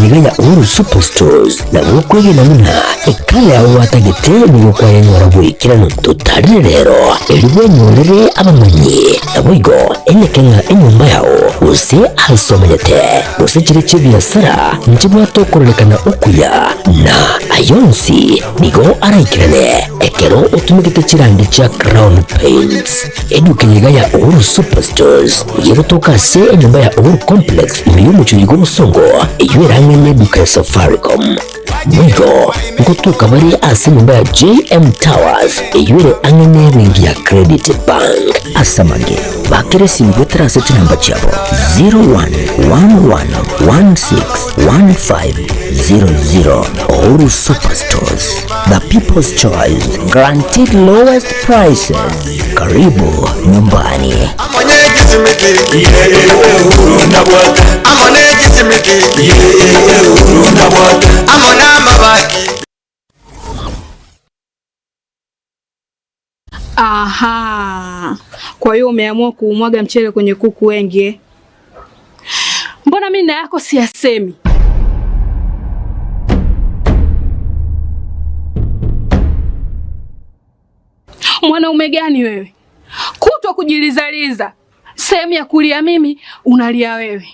eye iga ya Uhuru Superstores nabo okwegena buna ekala yao gwatagete nigo kwayenyora goikeranu. Totarire rero erio bwenyorere abamanyi, naboigo enyeke ng'a enyomba yao gose aase omanyete, gose chiria chi'ebiasara nchibwate okororekana okuya, na ay'onsi nigo araikerane ekero otumegete chirangi chia Crown Paints. Eduka eye iga ya Uhuru Superstores nigo egotoka ase enyomba ya Uhuru Complex ime y'omochie oyo bw'obosongo, eyio erang'e neduka ya Safaricom. Boigo ngotoka bare ase enyomba ya JM Towers eyio ere ang'e nebenki ya Credit Bank. Ase amange, bakera esimi goetera ase chinamba chiabo 0111161500. Uhuru Superstores, the people's choice, guaranteed lowest prices. Karibu nyumbani. Aha, kwa hiyo umeamua kuumwaga mchele kwenye kuku wengi eh? Mbona mimi na yako siyasemi? Mwanaume gani wewe? Kutwa kujilizaliza, sehemu ya kulia mimi unalia wewe.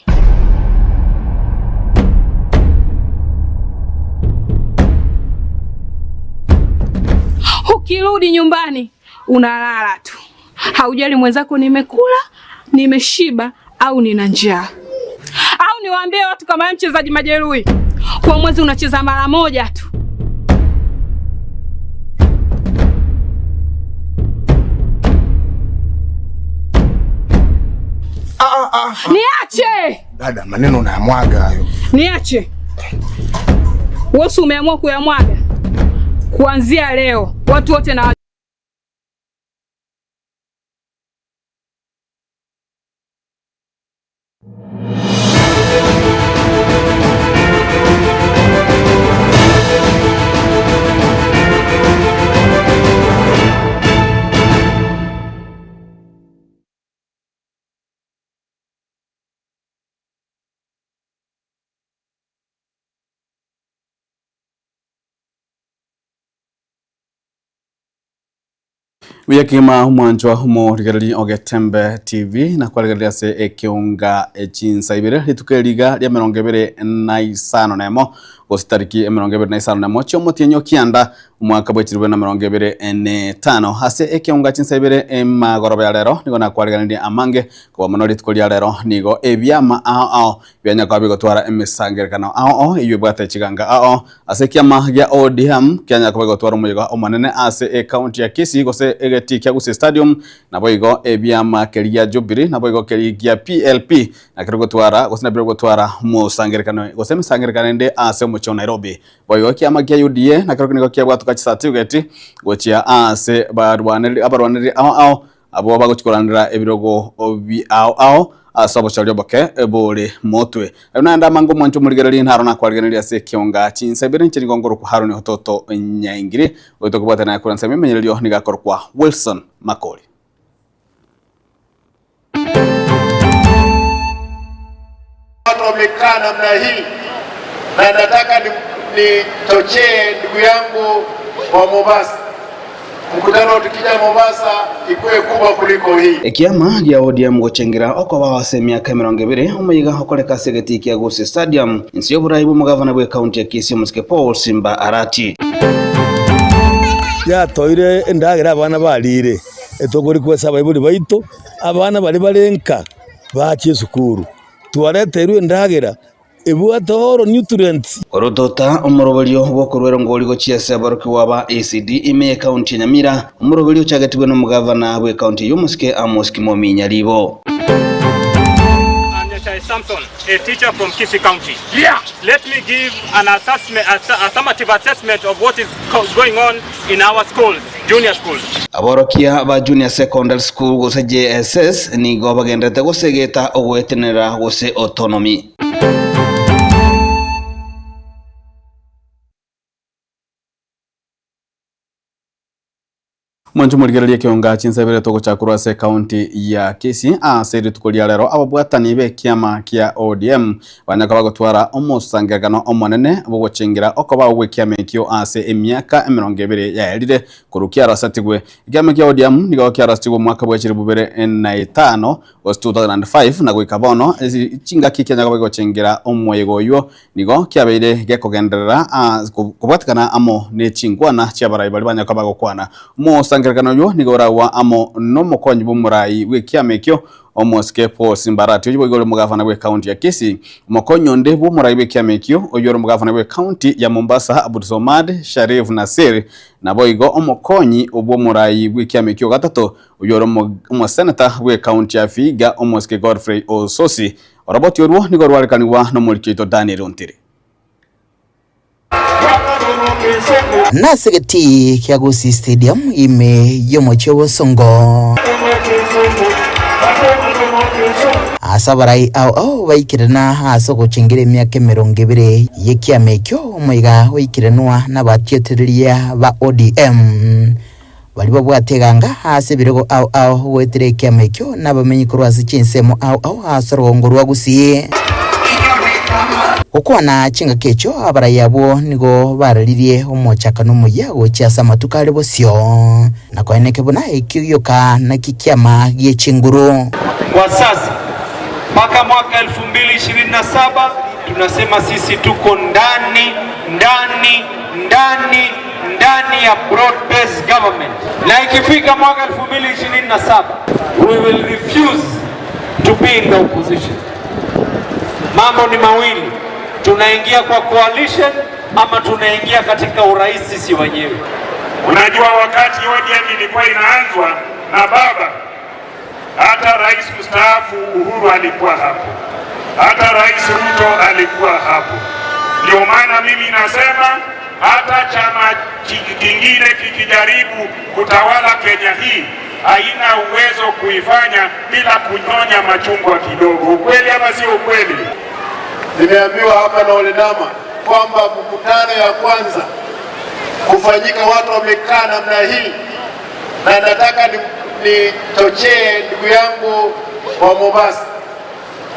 Ukirudi nyumbani unalala tu, haujali mwenzako nimekula, nimeshiba au nina njaa. Au niwaambie watu kama wewe mchezaji majeruhi, kwa mwezi unacheza mara moja tu. Niache! Dada, maneno unayamwaga hayo. Niache. Wewe umeamua kuyamwaga. Kuanzia leo watu wote na Buya kegima omwanchwa omorigereria o Getembe TV na kwarigereria ase ekeunga echinsa ibere rituko eriga ria emerongo ebere na isano na emo gose tariki emerongo ebere na isano na emo chiomotienyi okianda omwaka bwa echiribwe na emerongo ebere na etano ase ekeunga chinsa ibere emagoroba ya rero nigo nakwarigereria amange koba mono rituko ria rero nigo ebiama ao ao bianyakoba bigotwara emesangerekano ao ao eywo ebwate chiganga ao ao ase ekiama gia ODM kianyakoba bigotwara omoyega omonene ase ecounty ya Kisii gose egeti kia Gusii Stadium nabo igo ebiama keri gia Jubilee nabo igo keri gia PLP nakero gotwara gose nabiro gotwara omosangerekano gose emesangerekano ende ase omochie o Nairobi. Boigo ekiama kia UDA nakero nigo kiabwatoka chicertificate gochia ase barwanereri abarwanereri ao ao abwo bagochi koranera ebirogo bi ao ao ase obochori oboke bore motwe. Ayio naende amange omwancho omorigereria naro nakwarigereria ase ekionga chinsa ibere inche nigo nkorokwa Haroni Ototo Nyaingiri oito kobwatana naye korwa ensemo emenyererio nigo akorokwa Wilson Makori. Watu wamekaa namna hii, na nataka nichochee ni ndugu yangu wa Mombasa, mkutano tukija Mombasa ikuwe kubwa kuliko hii. Ekiama gia ODM gochengera okoba ase emiaka emerongo ebere omoyiga okoreka ase egetii kia Gusii Stadium inse y'oborai bw'omogavana bw'ecounty ya Kisii omosike Paul Simba Arati. Yatoeire endagera abana bariire, etokori ase abaibori baito, abana baria bare nka bachie esukuru. Twareteirwe endagera ebwate all nutrients. Orotota omoroberio bw'okorwa erongori gochia ase aborokigwa ba ECD ime y'ecounty ya Nyamira, omoroberio ochagetigwe nomogavana bw'ecounty eyio omosike Amos Kimomi Nyaribo. I'm Nyachai Samson, a teacher from Kisii County. Yeah. Let me give an assessment, a summative assessment of what is going on in our schools, junior schools. Aborokia ba Junior Secondary School gose JSS nigo bagenderete gosegeta ogwetenera gose autonomy. Mwanche morigererie ekeonga chinsa ibere togochaka korwa ase ekaunti ya Kisii ase rituko ria rero ababwatani b'ekiama kia ODM banyaka bagotwara omosangererekano omonene bw'ogochengera okobao gw'ekiama ekio ase emiaka emerongo ebere yaerire korwa kiarasatigwe. Ekiama kia ODM nigo kiarasatigwe omwaka bwa chilifu bibere na etano gose 2005 na goika bono chingaki kianyaka bagochengera omoyega oywo Nigo kiabeire gekogenderera kobwatekana amo ne chinkwana chi'abarai baria banyare bagokwana. Omosangererekano oyio nigo oragwa amo nomokonyi bw'omorai bw'ekiama ekio, omosike Paul Simbarati, oyio boigo ore omogavana bw'ecounty ya Kisii. Omokonyi onde bw'omorai bw'ekiama ekio, oyio ore omogavana bw'ecounty ya Mombasa, Abdulswamad Sharif Nassir, naboigo omokonyi bw'omorai bw'ekiama ekio ogatato, oyio ore omoseneta bw'ecounty ya Vihiga, omosike Godfrey Osotsi. Oroboti orwo nigo rwarekanigwa nomoriki oito Daniel Ontiri. Nase egetii kia Gusii Stadium ime y'omochie o Bosongo. Ase abarai ao ao baikirana ase ogochengera emiaka emerongo ebere y'ekiama ekio, omoiga oikiranwa nabatietereria ba ODM. Baria babwate eganga ase ebirogo ao ao goetera ekiama ekio nabamenyi korwa ase chinsemo ao ao ase orogongo rwa Gusii. Gokwana chingaki echio abarai abwo nigo bararirie omochakano omoyia gochia ase amatuko are bosio, na koeneke buna ekio gioka nakio kiama gie chinguru. Kwa sasa mpaka mwaka 2027 tunasema sisi tuko ndani ndani ndani ndani ya broad based government, na ikifika mwaka 2027 we will refuse to be in the opposition. Mambo ni mawili, tunaingia kwa coalition ama tunaingia katika urais sisi wenyewe. Unajua, wakati ODM ilikuwa inaanzwa na baba, hata rais mstaafu Uhuru alikuwa hapo, hata rais Ruto alikuwa hapo. Ndio maana mimi nasema hata chama kingine kikijaribu kutawala Kenya hii haina uwezo kuifanya bila kunyonya machungwa kidogo. Ukweli ama sio ukweli? Nimeambiwa hapa na Olenama kwamba mkutano ya kwanza kufanyika watu wamekaa namna hii, na nataka nichochee ndugu yangu wa Mombasa,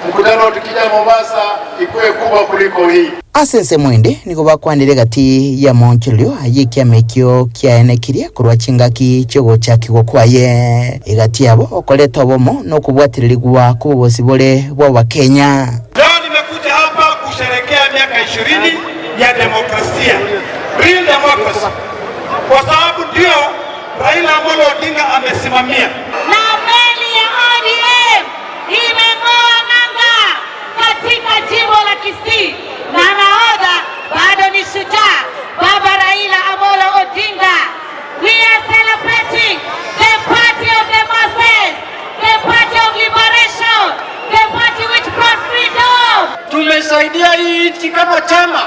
mkutano tukija Mombasa ikuwe kubwa kuliko hii. Ase ensemo ende nigo bakwanire gati y'amaonchorerio ay'ekiama ekio kiaenekirie korwa chingaki chi'ogochakigwa kwaye, egati yabo okoreta obomo na okobwatererigwa kw'obosibore bw'Abakenya. Leo nimekuja hapa kusherekea miaka 20 ya demokrasia, real democracy, kwa sababu ndio Raila Amolo Odinga amesimamia. Na meli ya ODM imeng'oa nanga katika jimbo la Kisii na nahodha bado ni shujaa Baba Raila Amolo Odinga. We are celebrating the party of the masses, the party of liberation, the party which brought freedom. Tumesaidia hii nchi kama chama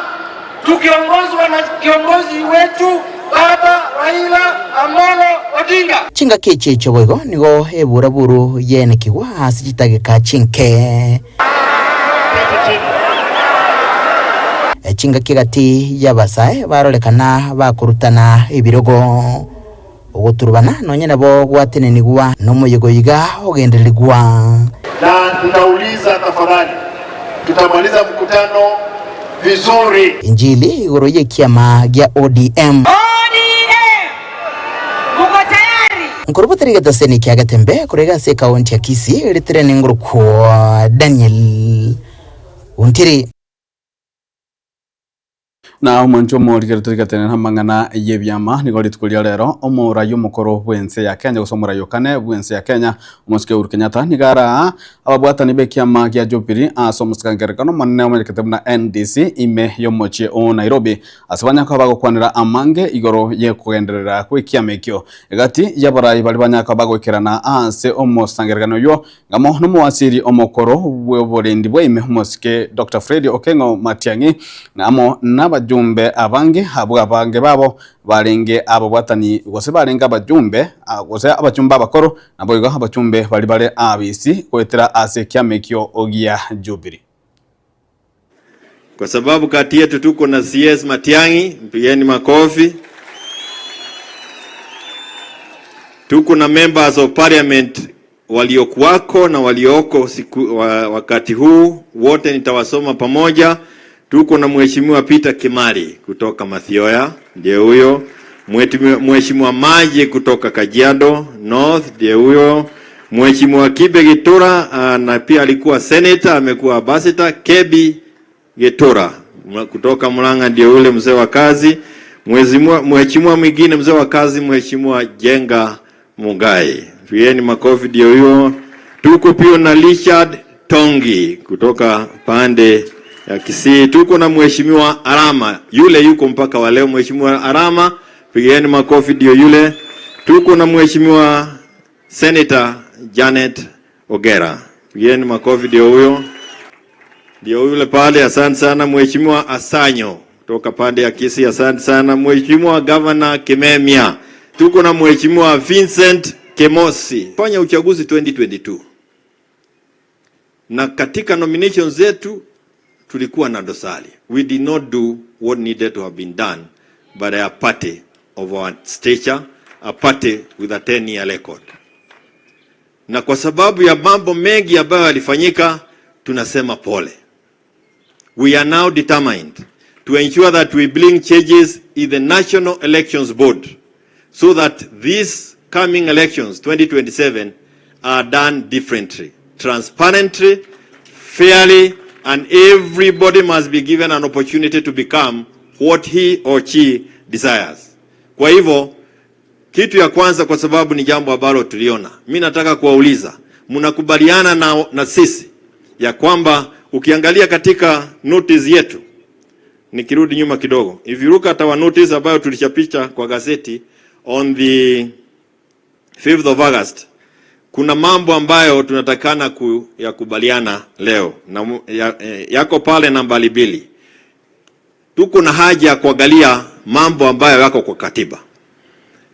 tukiongozwa na kiongozi wetu Baba Raila Amolo Odinga. Chingaki echi echio boigo nigo eburaburu yenekigwa ase chitageka chinke. Chingaki gati y'abasae barorekana bakorutana ebirogo. Ogoturubana nonya nabo gwatenenigwa nomoyega oiga ogendererigwa. Na tunauliza tafadhali, tutamaliza mkutano vizuri. Enchili igoro y'ekiama gia ODM. ODM! Muko tayari? Nkorobotera egetaseni kia Getembe korwa ase ekaunti ya Kisii ritere nengorokwa Daniel Ontiri. Na omwancho omorikere torigatenena amang'ana y'ebiama nigo rituko ria rero omorai omokoro bw'ense ya Kenya gose omorai o kane bw'ense ya Kenya omosike Uhuru Kenyatta nigo araa ababwatani b'ekiama gia Jubilee ase omosangererekano omonene omanyekete buna NDC ime y'omochie o Nairobi ase banyaka bagokwanera amange igoro y'okogenderera gw'ekiama ekio egati y'abarai baria banyaka bagoikerana ase omosangererekano oyio Ng'amo nomowasiri omokoro bw'oborendi bwaime omosike Doctor Fred Okengo Matiang'i, na amo nabajumbe abange abwo abange babo barenge ababwatani gose barenge abajumbe gose abachumbe abakoro, naboigo abachumbe baria bare abisi goetera ase ekiama ekio gia Jubilee. Kwa sababu kati yetu tuko na CS Matiang'i, mpigeni makofi. Tuko na members of parliament waliokuwako na walioko siku, wa, wakati huu wote nitawasoma pamoja. Tuko na Mheshimiwa Peter Kimari kutoka Mathioya, ndiye huyo. Mheshimiwa Maji kutoka Kajiado North, ndiye huyo. Mheshimiwa Kibe Gitura na pia alikuwa senator, amekuwa ambassador. Kebi Gitura kutoka Murang'a, ndiye ule mzee wa kazi. Mheshimiwa mwingine mzee wa kazi, Mheshimiwa Jenga Mugai, pigieni makofi, ndio huyo. Tuko pia na Richard Tongi kutoka pande ya Kisii. Tuko na Mheshimiwa Arama, yule yuko mpaka wa leo. Mheshimiwa Arama, pigieni makofi, ndio yule. Tuko na Mheshimiwa Senator Janet Ogera, pigieni makofi, ndio huyo, ndio yule pale. Asante sana Mheshimiwa Asanyo kutoka pande ya Kisii, asante sana Mheshimiwa Governor Kimemia. Tuko na Mheshimiwa Vincent Kemosi. Fanya uchaguzi 2022 na katika nominations zetu tulikuwa na dosari. We did not do what needed to have been done by a party of our stature, a party with a 10 year record. Na kwa sababu ya mambo mengi ambayo yalifanyika, tunasema pole. We are now determined to ensure that we bring changes in the National Elections Board so that these coming elections 2027 are done differently, transparently, fairly, and everybody must be given an opportunity to become what he or she desires. Kwa hivyo kitu ya kwanza, kwa sababu ni jambo ambalo tuliona, mi nataka kuwauliza, mnakubaliana na sisi ya kwamba ukiangalia katika notice yetu, nikirudi nyuma kidogo, if you look at our notice ambayo tulichapisha kwa gazeti on the 5th of August, kuna mambo ambayo tunatakana kuyakubaliana leo na yako pale nambari mbili. Tuko na haja ya kuangalia mambo ambayo yako kwa katiba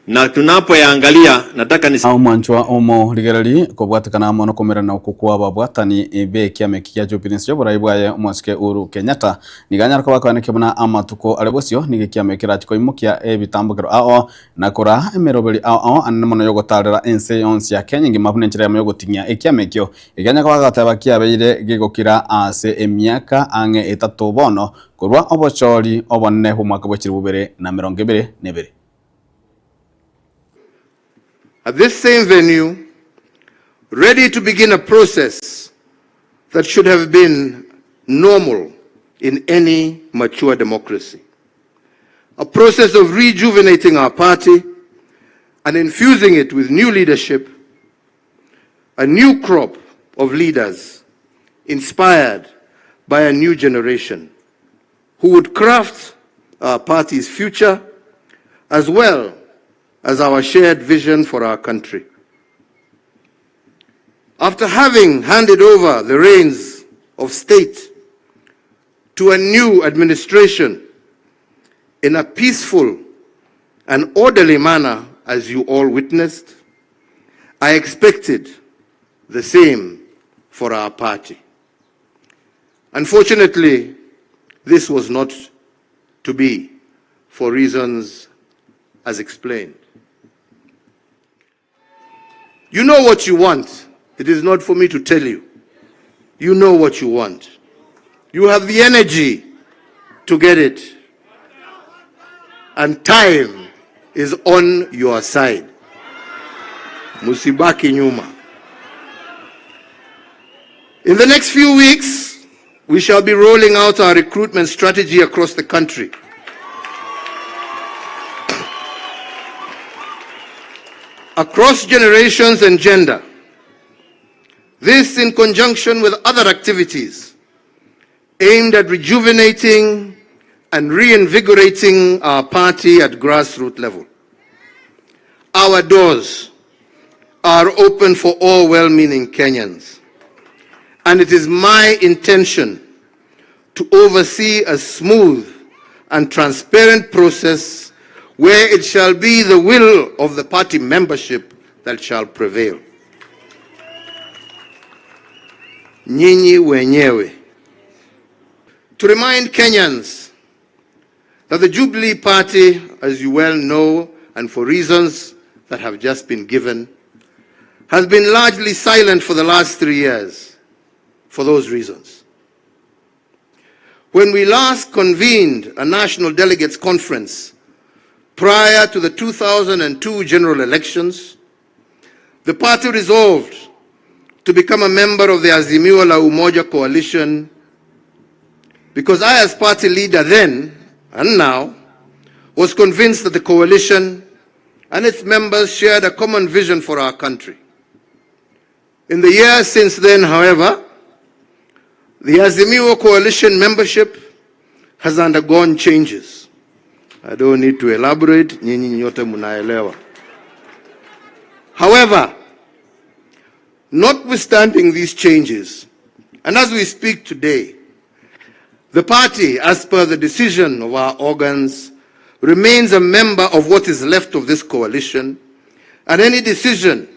na tunapoyaangalia nataka ni Omwanchwa omorigereri kobwatekana amo nokomerana okwo kwa ababwatani be ekiama eki kia Jubilee nse y'oborai bwaye omosike Uhuru Kenyatta nigo anyare koba akoenekia buna amatuko are bosio nigo ekiama eki kerachi koimokia ebitambokero ao na koraa emeroberi ao ao anene mono yogotarera ense yonsi ya Kenya engima buna enchera eyemo yogoting'ia ekiama ekio ekianya koba agateba kiabeire gegokira ase emiaka ang'e etato bono korwa obochori obonene bw'omwaka bwa chilifu bibere na emerongo ebere na ebere. At this same venue, ready to begin a process that should have been normal in any mature democracy. A process of rejuvenating our party and infusing it with new leadership, a new crop of leaders inspired by a new generation who would craft our party's future as well as our shared vision for our country. After having handed over the reins of state to a new administration in a peaceful and orderly manner, as you all witnessed, I expected the same for our party. Unfortunately, this was not to be for reasons as explained. You know what you want. It is not for me to tell you. You know what you want. You have the energy to get it. And time is on your side. Musibaki nyuma. In the next few weeks, we shall be rolling out our recruitment strategy across the country. Across generations and gender. This in conjunction with other activities aimed at rejuvenating and reinvigorating our party at grassroots level. Our doors are open for all well-meaning Kenyans. And it is my intention to oversee a smooth and transparent process where it shall be the will of the party membership that shall prevail. Nyinyi wenyewe. To remind Kenyans that the Jubilee Party, as you well know, and for reasons that have just been given, has been largely silent for the last 3 years for those reasons. When we last convened a National Delegates Conference prior to the 2002 general elections, the party resolved to become a member of the Azimio la Umoja coalition because I, as party leader then and now, was convinced that the coalition and its members shared a common vision for our country. In the years since then, however, the Azimio coalition membership has undergone changes. I don't need to elaborate, nyinyi nyote munaelewa. However, notwithstanding these changes, and as we speak today, the party, as per the decision of our organs, remains a member of what is left of this coalition, and any decision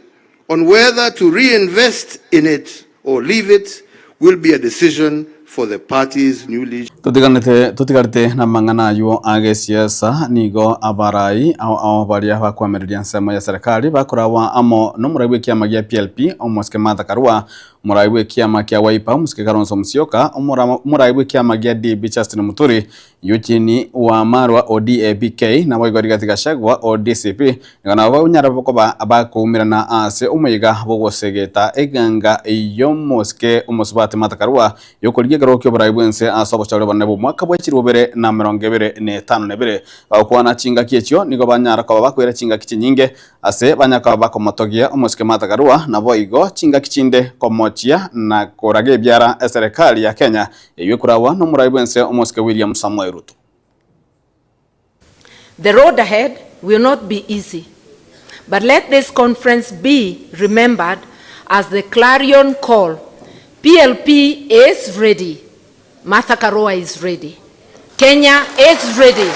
on whether to reinvest in it or leave it will be a decision for the party's new leadership. Totiganete totigarete namang'ana aywo agesiasa nigo abarai ao ao baria bakwamereria ensemo ya serikali bakorawa amo nomorai bwekiama gia PLP omosike Martha Karua, omorai bwekiama kia Wiper omosike Kalonzo Musyoka, omorai bwekiama gia DP Justin Muturi, Eugene Wamalwa o DAPK naboigo Rigathi Gachagua o DCP nigo nabo banyare koba bakoumerana ase omoyega bw'ogosegeta eganga y'omosike omosubati Martha Karua y'okorigia ekerogo ki'oborai bw'ense ase obochore obonene bw'omwaka bwa chilifu ibere na emerongo ebere na etano na ebere. Bagokwana chingaki echio nigo banyara koba bakoira chingaki chinyinge ase banyare koba bakomotogia omosike Martha Karua naboigo chingaki chinde komochia na koraga ebiara eserekari ya Kenya Eyio ekoragwa nomorai bw'ense omosike William Samoei Ruto. The road ahead will not be easy, but let this conference be remembered as the clarion call. PLP is ready. Martha Karua is ready. Kenya is ready.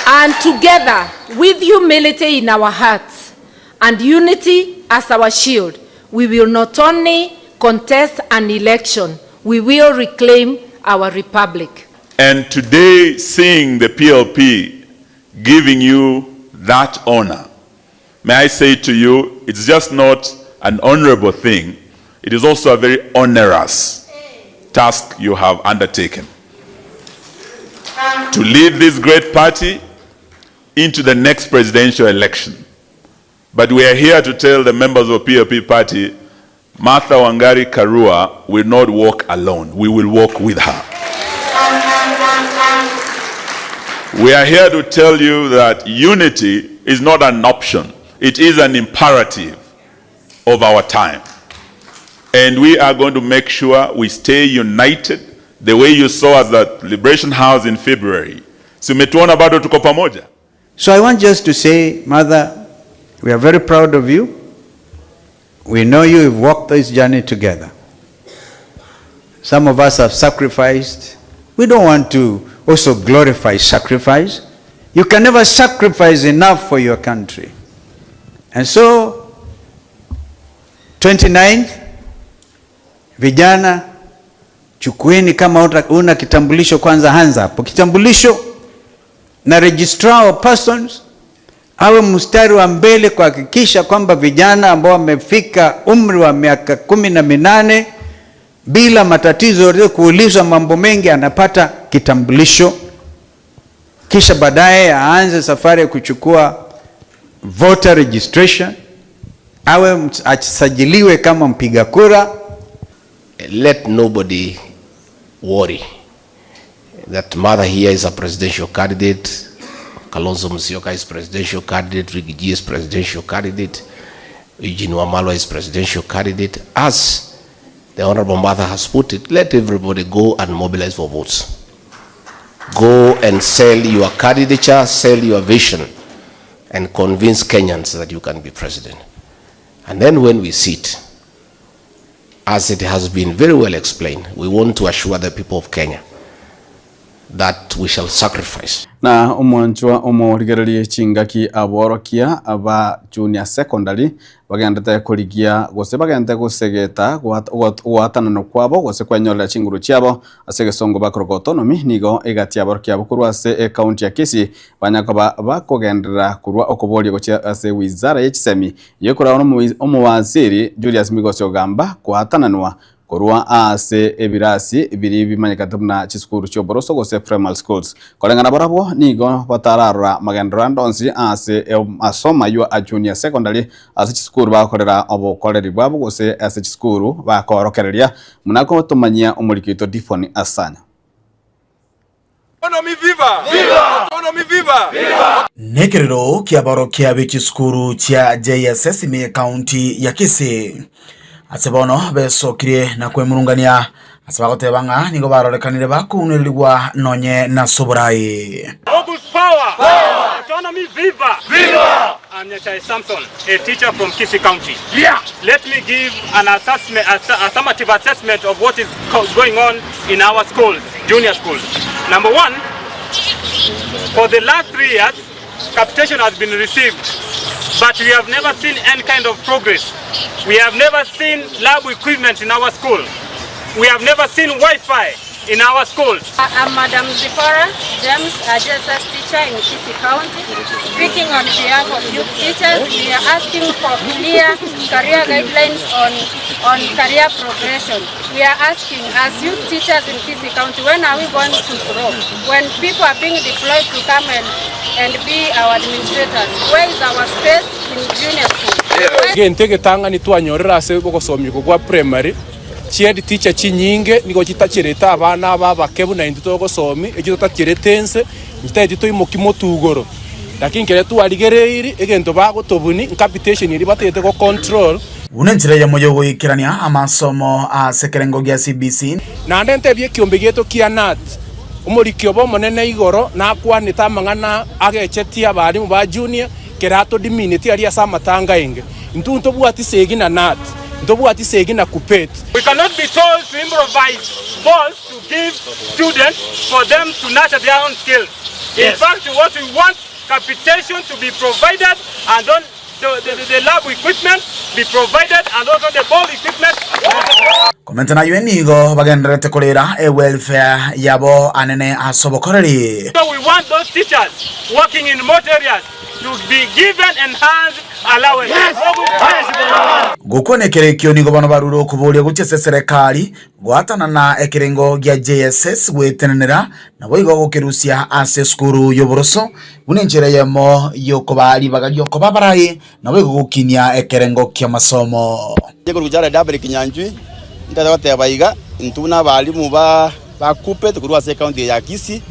And together, with humility in our hearts and unity as our shield, we will not only contest an election, we will reclaim our republic. And today, seeing the PLP giving you that honor, may I say to you, it's just not an honorable thing, it is also a very onerous task you have undertaken. To lead this great party into the next presidential election. But we are here to tell the members of PLP party, Martha Wangari Karua will not walk alone. We will walk with her. We are here to tell you that unity is not an option. It is an imperative of our time. And we are going to make sure we stay united the way you saw us at Liberation House in February. Si umetuona bado tuko pamoja? So I want just to say, Mother, we are very proud of you. We know you, we've walked this journey together. Some of us have sacrificed. We don't want to also glorify sacrifice. You can never sacrifice enough for your country. And so, 29th, vijana chukueni, kama una kitambulisho kwanza, anza hapo kitambulisho, na registrar of persons awe mstari wa mbele kuhakikisha kwamba vijana ambao wamefika umri wa miaka 18 bila matatizo yoyote kuulizwa mambo mengi, anapata kitambulisho, kisha baadaye aanze safari ya kuchukua voter registration, awe asajiliwe kama mpiga kura. Let nobody worry that mother here is a presidential candidate, Kalonzo Musyoka is presidential candidate, Riggy G is presidential candidate, Eugene Wamalwa is presidential candidate. As the Honorable Mother has put it, let everybody go and mobilize for votes. Go and sell your candidature, sell your vision, and convince Kenyans that you can be president. And then when we sit, as it has been very well explained, we want to assure the people of Kenya that we shall sacrifice. Na omwanchwa omorigererie chingaki aborokia ba junior secondary bagendete korigia gose bagente gosegeta ogoatananwa kwabo gose kwenyorera chinguru chiabo ase egesongo bakoroka autonomy nigo egati aborokia abwo korwa ase ecounty ya Kisii banyakoba bakogenderera korwa okoboria gochia ase wizara ye chisemi eyio ekoragwa na omowaziri Julius Migosi Ogamba koatananwa Korwa aase ebirasi biria bimanyekete buna chisukuru chi'oboroso gose primary schools. Koreng'ana barabwo nigo batararora magenderero ande onsi aase amasomo ayio a junior secondary ase chisukuru bagokorera obokoreri bwabo gose ase chisukuru bakoorokereria buna gotomanyia omoriki oito Diphon Asanya. Autonomy viva! Viva! Autonomy viva! Viva! Nekerero ki'aborokia be chisukuru chia JSS ime y'Ekaunti ya Kisii ase bono besokirie na kwemurungania ase bagoteba ng'a nigo barorekanire bakounererigwa nonye nase oborai. August power! Power! Autonomy viva! Viva! I'm Nyachae Samson, a teacher from Kisii County. Yeah. Let me give an assessment, a summative assessment of what is going on in our schools, junior schools. Number one, for the last 3 years, capitation has been received, but we have never seen any kind of progress. We have never seen lab equipment in our school. We have never seen Wi-Fi in our schools. I'm Madam Zipporah James, a JSS teacher in Kisii County. Speaking on behalf of youth teachers, we are asking for clear career guidelines on career progression. We are asking, as youth teachers in Kisii County, when are we going to grow? When people are being deployed to come and be our administrators, where is our space in junior school? Egento egetang'ani twanyorire ase ogosomigwa gwa primary, Chihead teacher chinyinge nigo chitacherete abana aba abake buna intwe togosomia, echio totacherete ense, intwe toimoki motwe igoro. Lakini kere twarigereiri egento bagotobuni, ncapitation eria batagete go control. Buna enchera eyemo y'ogoikerania amasomo ase ekerengo gia CBC. Naende ntebie ekiombe giaito kia Nat, omoriki obo omonene igoro nakwanete amang'ana agechetie abalimu ba junior, kere atodiminetie aria ase amatanga enge. Intwe ntobwati segi na Nat. Ntobwati segi na Kuppet. We cannot be told to improvise balls to give students for them to nurture their own skills. In fact, what we want capitation to be provided and on the, the, the lab equipment be provided and also the ball equipment. Komenta nayio nigo bagendererete korera ewelfare yabo anene ase obokoreri. So we want those teachers working in remote areas to be given enhanced allowance. Gokwana ekero ekio nigo bono barure okoboria gochia ase eserekari goatanana ekerengo gia JSS gwetenenera naboigo gokerusia ase esukuru y'oboroso buna enchera eyemo y'okobaa ribaga riokoba abarai naboigo gokinia ekerengo ki'amasomo. Korwa Jared Abel Kinyanjui, ntagete goteba iga, intwe buna abalimu ba ba KUPPET korwa ase ecounty eye ya Kisii,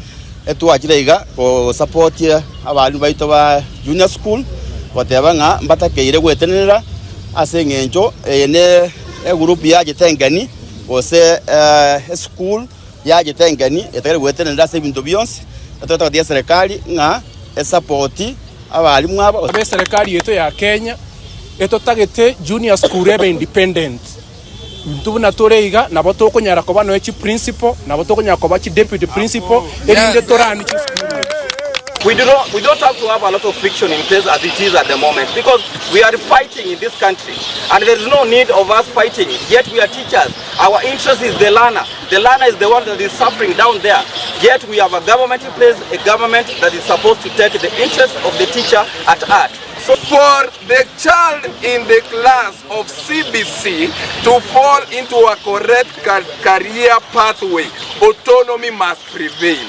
etwachire iga gosupport abalimu baito ba junior school, goteba ng'a mbatakeire gwetenenera ase eng'encho eye ne egroup yachete engeni gose eschool yachete engeni etagere gwetenenera ase ebinto bionsi, etogete gotebi eserekari ng'a esapoti abalimu aba. Eserekari yaito ya Kenya etotagete junior school ebe independent. Intwe buna tore iga nabo tokonyara koba noe chi principal, nabo tokonyara koba chi deputy principal, erinde torani chisukuru echi. We do not, we don't have to have a lot of friction in place as it is at the moment because we are fighting in this country and there is no need of us fighting yet we are teachers. Our interest is the learner. The learner is the one that is suffering down there. Yet we have a government in place, a government that is supposed to take the interest of the teacher at heart. So for the child in the class of CBC to fall into a correct career pathway, autonomy must prevail.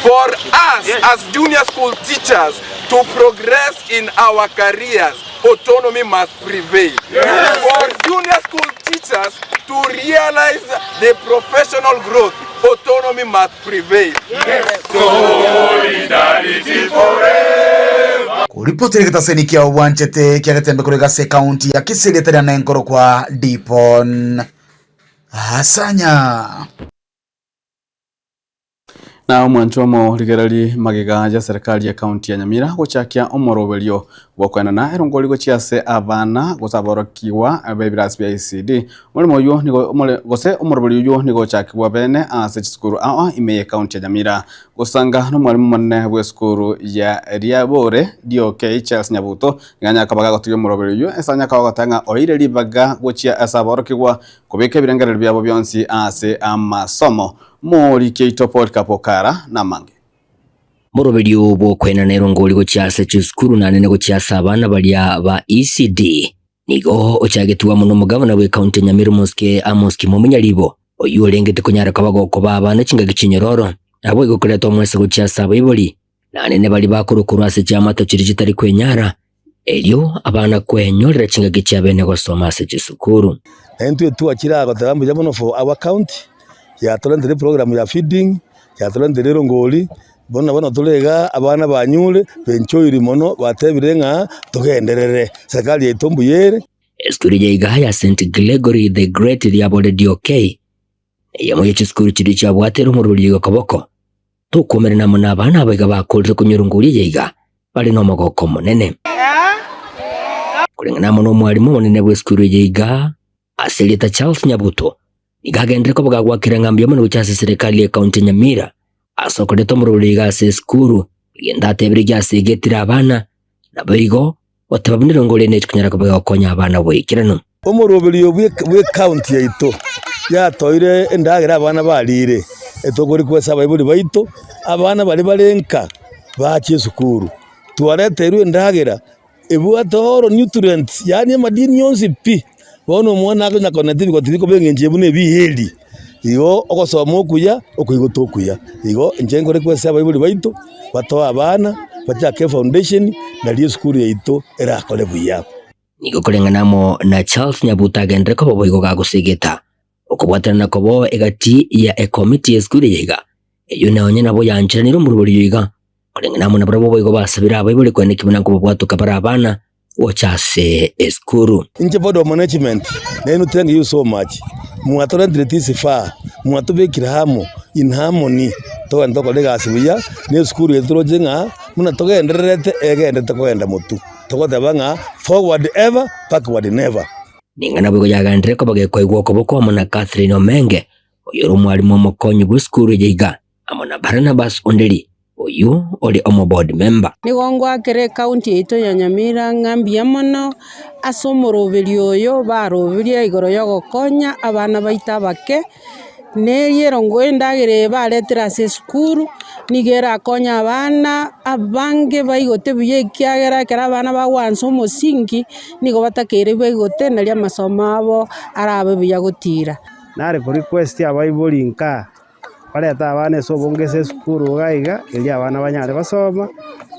For us as junior school teachers to progress in our careers, autonomy must prevail. Yes. For junior school teachers to realize the professional growth, autonomy must prevail. Yes. Solidarity forever. Koripotera egetaseni kia obwanchete kia Getembe korwa ase ekaunti ya Kisii rieta riane nkorokwa Dipon Asanya. Na omwancho omorigereri magega ya serikali ya county ya Nyamira gochakia omoroberio bw'okoenana erongori gochia ase abana gose aborokigwa b'ebirasi bia ECD. Omoremo oywo nigo omore gose omoroberio oywo nigo ochakigwa bene ase chisukuru ao ime ye county ya Nyamira. Gosanga nomwalimu omonene bw'esukuru ya Riabore DOK Charles Nyabuto nigo anyare koba gagotiga omoroberio oywo ase anyare koba agoteba ng'a oeire ribaga gochia ase aborokigwa kobeka ebirengererio biabo bionsi ase amasomo. Moriki oito Polycarp Okara namange. Moroberio bw'okoenana erongori gochia ase chisukuru na nene gochia ase abana baria ba ECD nigo ochagetigwe amo nomogavana bw'ecounty ya Nyamira Omosike Amos Kimomi Nyaribo oyio orengete konyara koba gokoba abana chingaki chinyororo naboigo koreta omwese gochia ase abaibori na nene baria bakorwa korwa ase chiamato chiria chitari kwenyara erio abana kwenyorera chingaki chiabene gosoma ase chisukuru. Naintwe twachire aa goteba mbuya mono for our county, yatorenteire eprogram ya feeding, yatorenteire erongori, bono bono tore igaa abana banyure, benchoiri mono, batebire ng'a togenderere, serikali yaito mbuya ere. Esukuru eye igaa ya St Gregory the Great riabore DOK, eyemo ye chisukuru chiria chiabwate omorweri oiga koboko. Tokomerana amo nabana aba iga bakorire konywa erongori eye iga bare nomogoko omonene. Koreng'ana amo nomwalimu omonene bw'esukuru eye iga ase erieta Charles Nyabuto, nigo agenderere koba gagwakera ng'a mbuya mono gocha ase eserekari y'ecounty ya Nyamira ase okoreta omorweri iga ase esukuru, egento atebirie ase egetire abana, naboigo goteba buna erongori eye nechi konyara koba egokonya abana boikeranu. Omoroberio bw'ecounty yaito yatoeire endagera abana barire, etokorikwa ase abaibori baito, abana baria bare nka bache esukuru. Twareteirwe endagera ebwate all nutrients yaani amadini onsi pi. Bono omwana akonya koneta ebigoti bikoba eng'encho eye buna ebieri, igo ogosoma okuya, okoigota okuya. Igo inche nkorekwa ase abaibori baito, batoe abana, bachake efoundation, nario esukuru yaito erakore buya. Nigo koreng'ana amo na Charles Nyabuto agenderere koba boigo gagosegeta okobwatanana kobo egati ya ekomiti y'esukuru eye iga, eyio nonye nabo yancheranire omorobori oyo iga. Koreng'ana amo nabarabwo boigo basabire abaibori koeneki buna nkobabwatoka bare abana gocha ase esukuru. Inche board of management nainwe thank you so much, mwatorentire this far, mwatobekire amo in harmony togende tokore egasi buya, na esukuru yaito toroche ng'a buna togendererete egenderete kogenda motwe. Togoteba ng'a forward ever, backward never. Ning'ana boigo yagenderere koba gekoigwa okoboko amo na Catherine Omenge, oyore omwalimu omokonyi bw'esukuru eye iga, amo na Barnabas Onderi, oyio ore omoboard member. Nigo ngoakera ecounty yaito ya Nyamira ng'a mbuya mono ase omoroberio oyo baroberie igoro yogokonya abana baito abake. Neri erongo endagera eye baretire ase esukuru, nigo erakonye abana abange baigote buya ekiagera ekero abana bagwansa omosingi, nigo batakeire baigote nario amasomo abo arabe buya gotira. Nare ko request abaibori nka, barete abana ase obonge ase esukuru iga iga, erio abana banyare gosoma,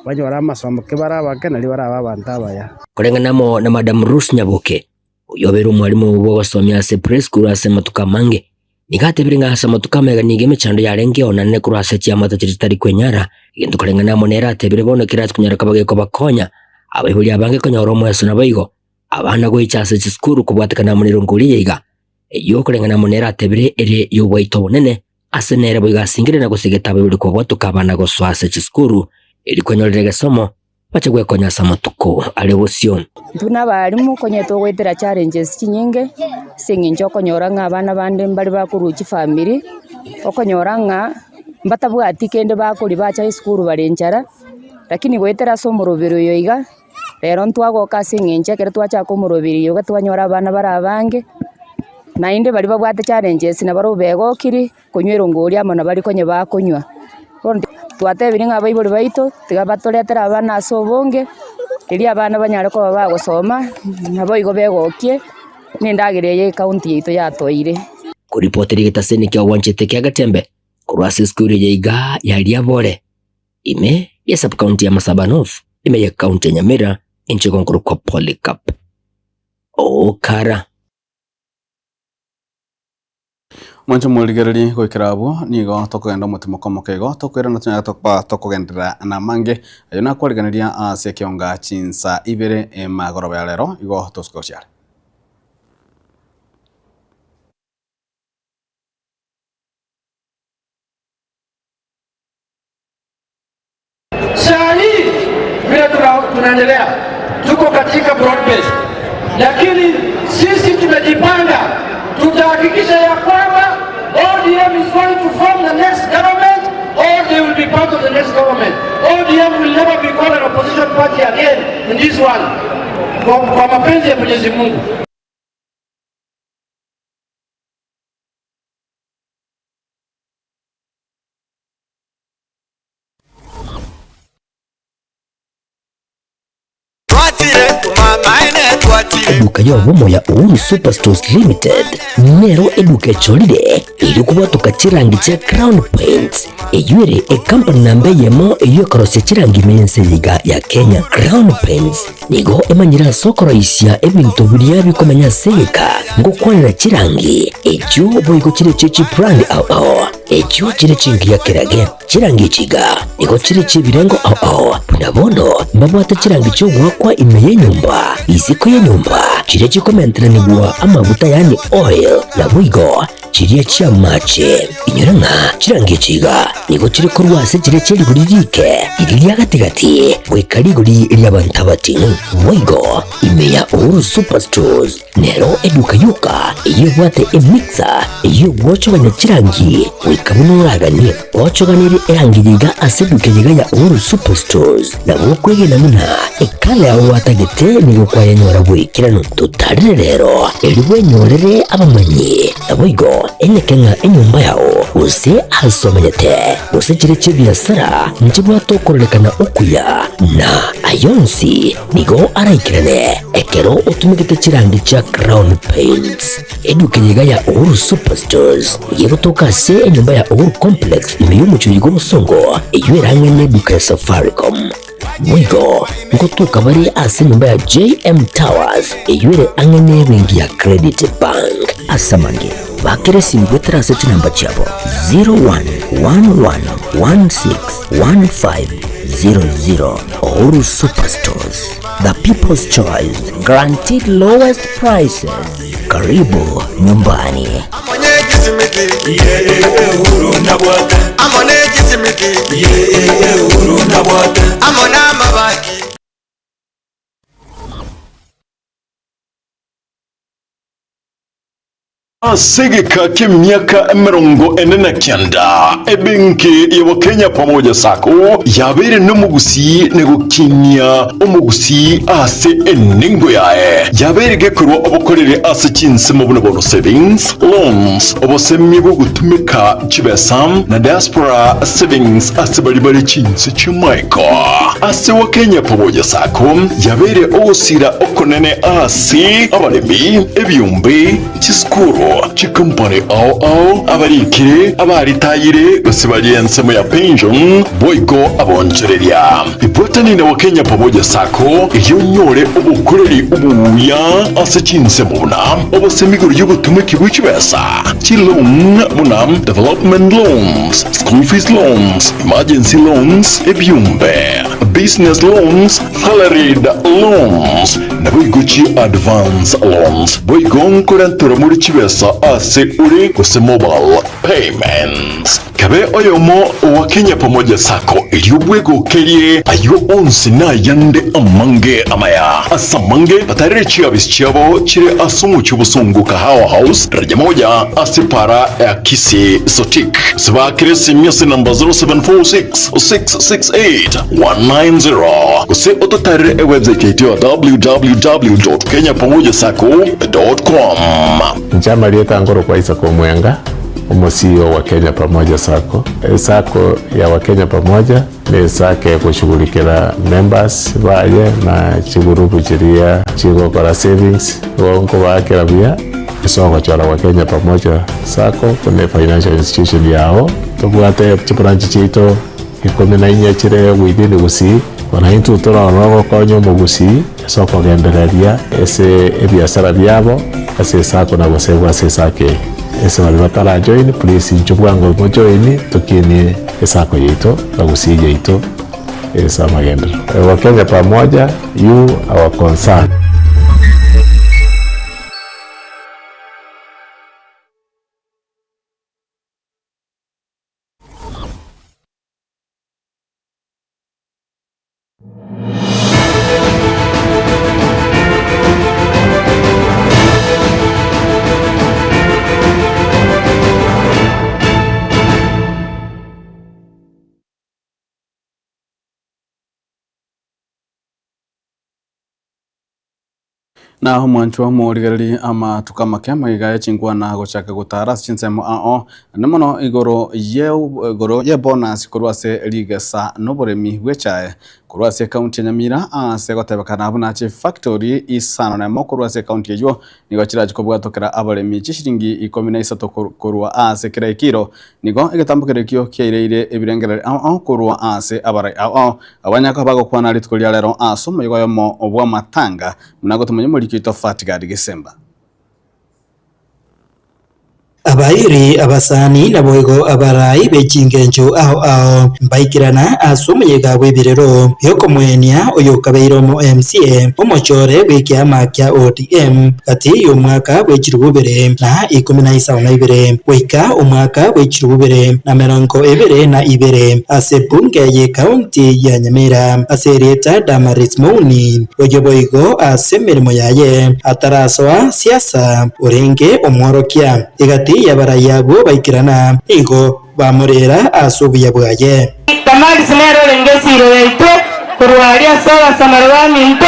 banyore amasomo ki bare abake nario barabe abanto abaya. Koreng'ana amo na Madam Ruth Nyaboke, Oyio obeire omwalimu bw'ogosomia ase preschool ase amatuko amange, nigo atebire ng'a ase amatuko amega nigo emechando yarengeo na nene korwa ase chiamate chiria chitari kwenyara, egento koreng'ana amo nere atebire bono kerase konyara koba gekobakonya abaibori abange konyora omweso naboigo abana goicha ase chisukuru kobwatekana amo nerongo riria iga eyio koreng'ana amo nere atebire ere y'oboito obonene ase nere boigo asingire na gosegeta abaibori kobwatoka abana gosoa ase chisukuru erio kwenyorera egesomo Bache gwekonya ase amatuko are bosio. Intwe nabarimu konya togoetera challenges chinyinge, ase eng'encho okonyora ng'a abana bande mbare bakorwa chifamiri, okonyora ng'a mbatabwati kende bakoria bacha esukuru bare nchara, lakini goetera ase omoroberi oyo iga, rero ntwagoka ase eng'encho ekero twachaka omoroberi oyo iga twanyora abana bare abange, naende baria babwate challenges nabarobwo begokiri. konywa erongori amo na baria konya bakonywa. Bono twatebirie ng'a abaibori baito tiga batoretere abana ase obonge, erio abana banyare koba bagosoma, naboigo begokie na endagera eye ecounty yaito yatoeire. Koripoti rigetaseni kia ogwanchete kia Gatembe korwa ase esukuru eye iga ya Riabore, ime ye sub-county ya Masaba North, ime ye county ya Nyamira, enchera egonkorokwa Polycarp Okara. Mwanche morigererie goikera abwo, nigo tokogenda omotimoko omoke igo, tokoirana tonyare tokoba tokogenderera namange, ayio nakwarigeneria ase ekeonga chinsa ibere emagoroba ya rero, igo tosuke gochia are. tunaendelea, tuko katika broad base, lakini sisi tumejipanga, tutahakikisha ya kwamba ODM is going to form the next government or they will be part of the next government. ODM will never be called an opposition party again in this one, kwa, kwa mapenzi ya Mwenyezi Mungu. Eduka y'obomo ya Uhuru Superstores Limited nero eduka echorire eri kobwatoka chirangi chia Crown Paints eywo ere ecompany namba eyemo eywo ekorosia chirangi ime y'ense eye iga ya Kenya. Crown Paints nigo emanyire ase okoroisia ebinto biria bikomenya ase egeka ngokwanera chirangi echio boigo chire echie chibrand ao ao echio chire chingiya kerage. Chirangi echi iga nigo chire chi'ebirengo ao ao, buna bono mbabwate chirangi chi'ogoakwa ime y'enyomba, isiko y'enyomba, chiria chikomenteranigwa amaguta yaani oil, naboigo chiria chi'amache. Inyora ng'a chirangi echi iga nigo chire korwa ase chiria chie rigori rike, riria ria gati-gati, goika rigori ri'abanto abating'u. Boigo ime ya Uhuru Superstores Nero eduka yoka eyio ebwate emixer eyio egwochogania chirangi goika buna oraganie. Ochoganerie erangi yiga ase eduka yiga ya Uhuru Superstores nabo okwegena buna ekala yao gwatagete nigo kwayenyora bwaikeranu. Totarire rero erio bwenyorere abamanyi naboigo enyeke ng'a enyomba yao gose ase omenyete gose chire chi'ebiasara nchibwate okororekana okuya na ayonsi Nigo araikerane ekero otumegete chirangi chia Crown Paints. Eduka eye iga ya Uhuru Superstores nigo egotoka ase enyomba ya Uhuru Complex ime y'omochie oyo bw'obosongo eyio erang'e neduka ya Safaricom. Boigo ngotoka bare ase enyomba ya JM Towers eyio ere ang'e nebenki ya Credit Bank. Ase amange, bakera esimu goetera ase chinamba chiabo 0111161500. Uhuru Superstores, the people's choice, guaranteed lowest prices. Karibu nyumbani. Ase egeka ki'emiaka 49, ebenki ya Wakenya Pamoja Sacco yabeire nomogusii na gokinia omogusii ase enengo yaye. Yabeire gekorwa obokoreri ase chinsemo buna bono savings, loans, obosemia bw'ogotumeka chibesa na diaspora savings ase baria bare chinse chi'amaiko. Ase Wakenya Pamoja Sacco yabeire ogosira okonene ase abaremi, ebiombe, Chisukuru, chikompani ao ao, abarikire, abaritayire, gose baria ensemo ya pension, boigo abonchoreria. Ibwatani na Wakenya Pamoja Sacco erio onyore obokoreri obuya ase chinsemo buna obosemi igoro y'obotumeki bwe chibesa, chiloan buna development loans, school fees loans, emergency loans, ebiombe, business loans, Salaried loans, naboigo chi advance loans, boigo nkorenterwa more chibesa ase ore gose mobile payments. Kabe oyomo owa Kenya Pamoja Sacco erio bwegokerie ayio onsi na ayande amange amaya. Ase amange batarere chiabisi chiabo chire ase omochie obosongo Kahawa House, daraja moja ase para ya Kisii Sotik. Gose baakere esimi ase namba 0746 668 190 gose ototarere ewebsite yaito ya www.kenyapamojasacco.com. Inche amarieta nkorokwa Isaac Omwenga, omo CEO wa Kenya Pamoja Sacco. Esacco ya Wakenya Pamoja ne esacco egoshughulikera members baye na chigurupu chiria chigokora savings, igo nkobaakera buya ase ogochora Wakenya Pamoja Sacco buna efinancial institution yao. Tobwate chibranch chiaito 14 chire within Gusii, bono intwe torore ogokonya omogusii ase okogendereria ase ebiasara biabo ase esako na gosegwa ase esako eye. Ase baria batara join please inchuo bwango mo join tokinie esako yaito na Gusii yaito ase amagenderero. Wakenya pamoja, you our concern. Na omwanchwa omorigereria amatuko amake amaiga ye chinkwana gochaka gotara ase chinsemo ao naende mono igoro ye igoro ye bonus korwa ase rigesa na oboremi bw'echae korwa ase ekaunti ya Nyamira ase gotebekana buna chifactori isano na emo korwa ase ekaunti eywo nigo chirachi kobwatokera abaremi chishilingi ikomi na isato korwa ase kera ekiro Nigo egetambokero ekio kiaireire ebirengererio ao ao korwa ase abarai ao ao, abanyaka bagokwana rituko ria rero ase omoyega oyomo bw'amatanga, buna gotomanya omoriki oito Fatgard Gesemba. Abairi, abasani, naboigo abarai be chingencho ao ao mbaikerana ase omoyega bw'ebirero bi'okomoenia oyokabeire omo MCA omochore bw'ekiama kia ODM gati y'omwaka bwe chilifu bibere na ikomi na isano na ibere goika omwaka bwe chilifu bibere na emerongo ebere na ibere ase ebunge y'Ekaunti ya Nyamira ase erieta Damaris Mouni, oyio boigo ase emeremo yaye atarasoa siasa orenge omworokia. Egati y'abarai abwo baikerana, nigo bamorera ase obuya bwaye. Damaris nere orenge esiiro yaito korwa aria ase abasamaro baminto,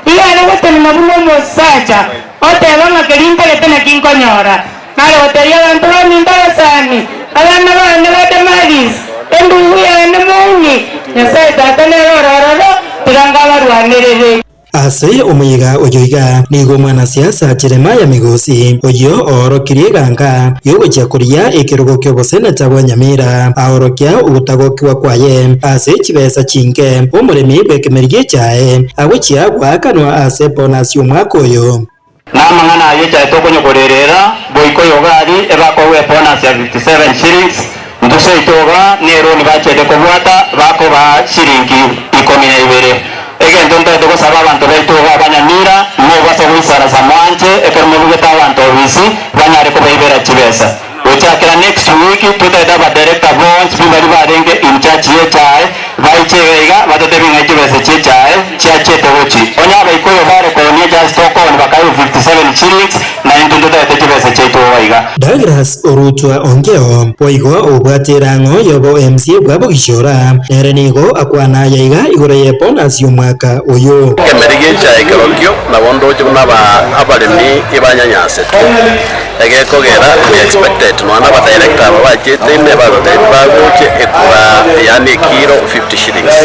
iga are gotenena buna omosacha, oteba ng'a keria ntagete naki nkonyora. Nare gotebia abanto baminto abasani, abana baane ba Damaris, endugu yane mouni, Nyasae Tata nere ore ororo, tiga nkabarwanerere. Ase omoyega oyo iga nigo omwanasiasa Jeremiah Migosi, oyio oorokirie eganga y'ogochia koria ekerogo ki'oboseneta bwa Nyamira, aorokia ogotagokigwa kwaye ase chibesa chinke omoremi bw'ekemeri gi'echae agochia goakanwa ase bonus y'omwaka oyo. Na amang'ana ayio echae tokonyokorerera, goika oyo gari ebakoegwa ebonus ya 57 shillings, intwe seito iga neroni bachete kobwata bakobaa shilingi ikomi na ibere. Egento ntaete gosaba abanto baito iga abanyamira, mobasa goisarasa mwanche ekero mobegete abanto obisi banyare kobaibera chibesa. Gochakera next week totaete abadirector bonsi pi baria barenge in charge y'echae baiche iga iga batotebie ng'ai chibesa chi'echae chiachete gochi. Onye abaikoyo bare koonia just okooni bakaegwa 57 shillings na intwe ntotaete chibesa chiaito iga iga. Douglas Orutwa Ongeo, boigo obwate erang'o y'obo MC bwa Bogishora, nere nigo akwana aya iga igoro ye bonus y'omwaka oyo. Ekemeri gi'echae kerokio nabo ndoche buna abaremi ibanyanyasete. Egekogera we expected nonya na abadirector aba bachete ime bagotebi bagoche ekura yaani ekiro 50 shillings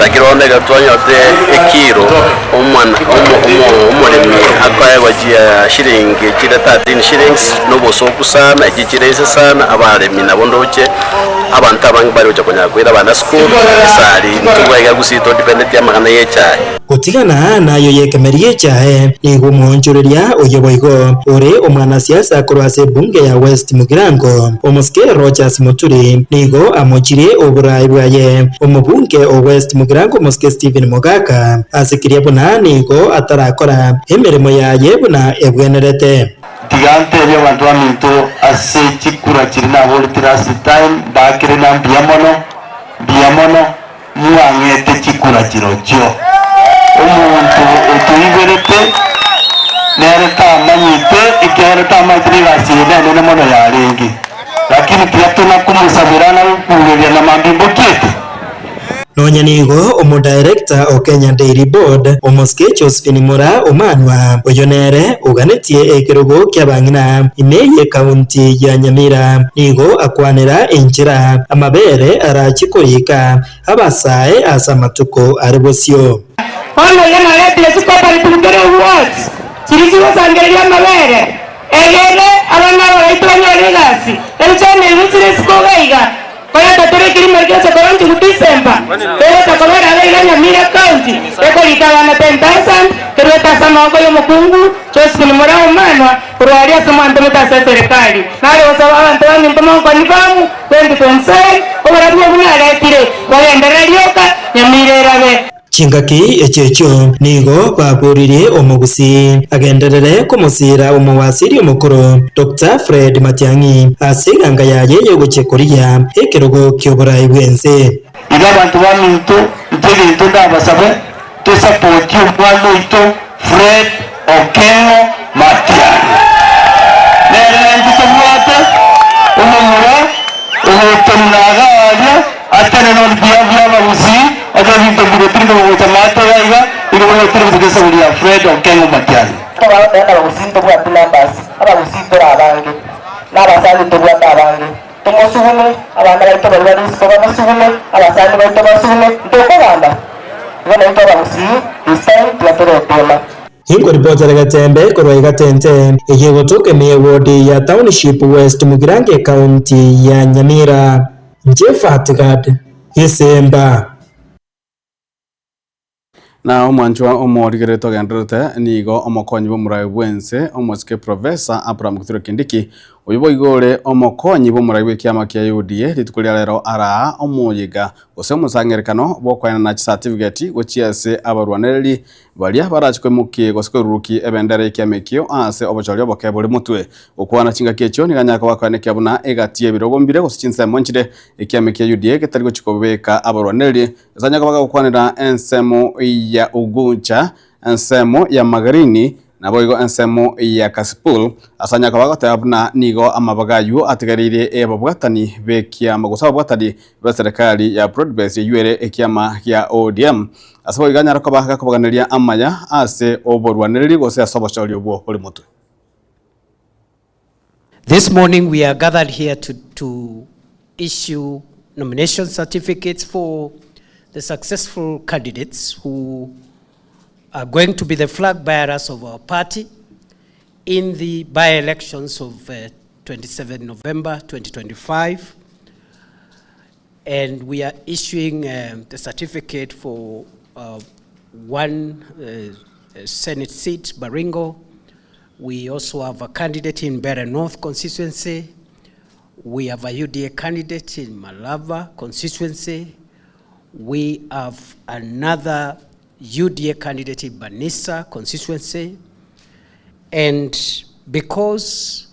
lakini bono ekero twanyorete ekiro omwana omo omo omoremi akoegwa chia shilingi chire 13 shillings na obosoku sana echi chire inse sana abaremi nabo ndoche abanto abange bare gocha konyara koira abana school esari intwe iga gusii todependeti amang'ana ya echae. Gotigana nayo y'ekemeri gi'echae, nigo omoonchoreria oyio boigo ore omwanasiasa korwa ase ebunge ya West Mugirango, omosike Rodgers Muturi, nigo amochirie oboraai bwaye omobunge o West Mugirango omosike Stephen Mogaka ase keria buna nigo atarakora emeremo yaye buna ebwenerete. Tiga ntebie abanto baminto ase chikura chiria naborete last time, mbakere na mbuya mono, mbuya mono. Mwang'ete chikura chirochio. Omonto otoiberete nere tamanyete, ekiagera tamanyete negasi eye nenene mono yarenge. Lakini tiga tona komosabera na gokureria na mambia mbokiete. Nonya nigo omodaerekta o Kenya Dairy Board, omosike Josephine Mura Omanwa, oyio nere oganetie ekerogo ki'abang'ina ime y'ekaunti ya Nyamira, nigo akwanera enchera amabere arachie korika abasae ase amatuko are bosio. Bono iga naretire chikooperative kera ewards chiria chigosangereria amabere, egere abana aba baito banyore egasi. Ebichani ebi chire isiko iga iga. Koreta tore ekerimo eke gocha koronchigwa December, kegocha kobera iga iga Nyamira County, gekorika abana 10,000, keruete ase amaboko y'omokungu Josephine Murao Omanwa, korwa aria ase mwantomete ase eserekari. Nare gosaba abanto baminto monkonfamu 2027, oborabu obwo naretire, bogenderere rioka, Nyamira erabe. Chingaki echio echio nigo baboririe omogusii agenderere komosiira omowasiri omokoro Doctor Fred Matiang'i ase eganga yaye y'ogochia korigia ekerogo ki'oborai bw'ense. Iga abanto baminto, inche egento ndabasabe, tosapotie omwana oito Fred Okengo Matiang'i. Nere naintwe tobwate omomura ogotenena iga aria, atenene on behalf y'abagusii, ekero ebinto mbire tiri kogocha maate iga iga, igo bono tiri gotoka esaburi ya Fred Okengo Matiang'i. Abanto bagoteba ng'a abagusii ntobwati numbers, abagusii tore abange, na abasani ntobwate abange. Tomosugume, abana baito baria bare isiko bamosugume, abasani baito basugume, ntokogamba. Igo naintwe abagusii this time tiga toretema. Inkoripotera Getembe korwa Igatente, eyio egotoka ime y'ewodi ya Township West Mugirango Ekaunti ya Nyamira. Jephat Gad, Gesemba. Na omwanchwa omorigereria togendererete nigo omokonyi bw'omorai bw'ense omosike Professor Abraham Kithure Kindiki, oyio boigo ore omokonyi bw'omorai bw'ekiama kia UDA rituko ria rero araa omoyega gose omosangerekano bw'okoenana chisatifigeti gochia ase abarwanereri Baria barache koimokia gose koirurukia ebendera y'ekiama ekio aase obochori oboke bore motwe. Gokwana chingaki echio nigo anyare koba akoenekia buna egati y'ebirogo mbire gose chinsemo nchire ekiama ekia UDA getari gochia kobeka abarwanereri. Ase anyare koba agokwanera ensemo ya Ugunja, ensemo ya Magarini, naboigo ensemo ya Kasipul, ase anyare koba agoteba buna nigo amabaga ayio atigareire ababwatani b'ekiama gose ababwatani b'eserekari ya Broad-based eyio ere ekiama gia ODM. Ase boigo anyare koba gakoboganeria amaya ase oborwanereri gose ase obochori obwo bore motwe. This morning we are gathered here to, to issue nomination certificates for the successful candidates who are going to be the flag bearers of our party in the by-elections of uh, 27 November 2025. And we are issuing um, the certificate for uh, one uh, Senate seat, Baringo. We also have a candidate in Mbeere North constituency. We have a UDA candidate in Malava constituency. We have another UDA candidate in Banissa constituency. And because